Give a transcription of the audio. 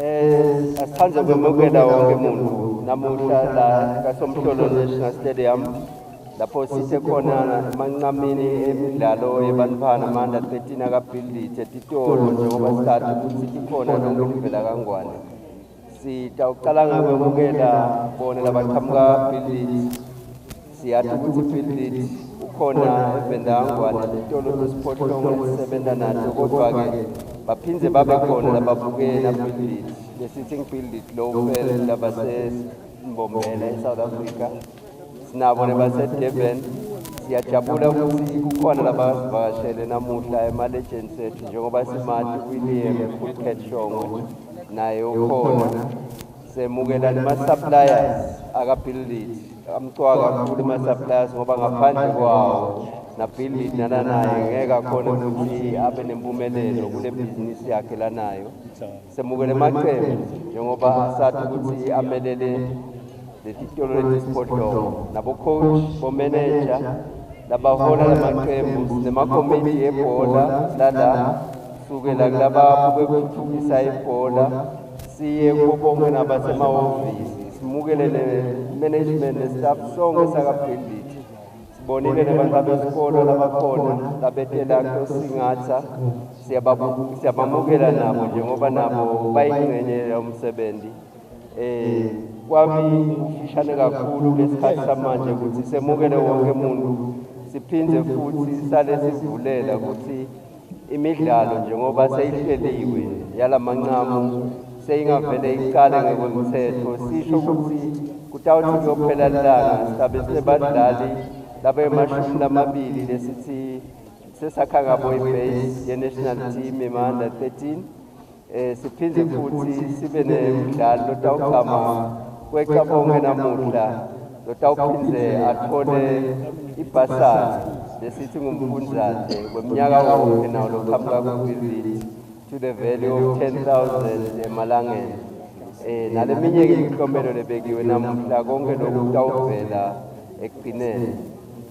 Asithande kwemukela wonke umuntu namuhla la kaSomhlolo National Stadium, lapho sithe khona emancamini emidlalo yebantfwana ama-under 13 aka-Build It etitolo, njengoba sithatha ukuthi tikhona lonke livela kaNgwane. Sitawucala ngakwemukela bona labaqhamuka Build It. Siyathi ukuthi Build It ukhona eVendangwane, titolo tesiphohlongo lesisebenta nato, kodwa-ke baphindze babe khona lababukela Build It, lesithi ngi-Build It Lowveld, labaseMbombela e-South Africa, sinabo nebase-Durban. Siyajabula ukuthi kukhona labasivakashele namuhla, ema-legends ethu, njengoba simati William Coolcat Shongwe, naye ukhona. Semukela nema-suppliers aka-Build It, amcoka kakhulu ema-suppliers, ngoba ngaphandle kwawo na-Build It nalanaye ngeke akhone ukuthi abe nempumelelo kule bhizinisi yakhe lanayo. Semukele emacembu, njengoba sathi ukuthi amelele letitolo letisiphohlongo, nabo-coach, bo-manager labahola lamacembu, nemakomiti ebhola lala, kusukela kulaba bekuthuthukisa ibhola siye kubo bonke nabasemahhovisi. Simukele ne-management ne-staff sonke saka-Build It. Sibonile nebantwana besikolo labakhona labetela kutosingatha, siyabamukela nabo, njengoba nabo bayingcenye yomsebenzi. Kwami kufishane kakhulu kulesikhathi samanje ukuthi semukele wonke umuntu, siphindze futhi sale sivulela ukuthi imidlalo, njengoba seyihleliwe yalamancamu, seyingavele icale ngekwemthetho. Sisho ukuthi kutawuthi kuyophela lilanga sizabe sinebadlali labe-20 lesithi sesakha ngabo i-base ye-national team ema-under 13. Siphindze futhi sibe nemdlali lotawugcama kweca bonke namuhla, lotawuphindze athole ibhasari lesithi ngumfundzate weminyaka wonke, nawo loqhamuka ku-Build It to the value of 10,000 emalangeni, naleminye-ke imiklomelo lebekiwe namuhla. Konke lokhu kutawuvela ekugcineni.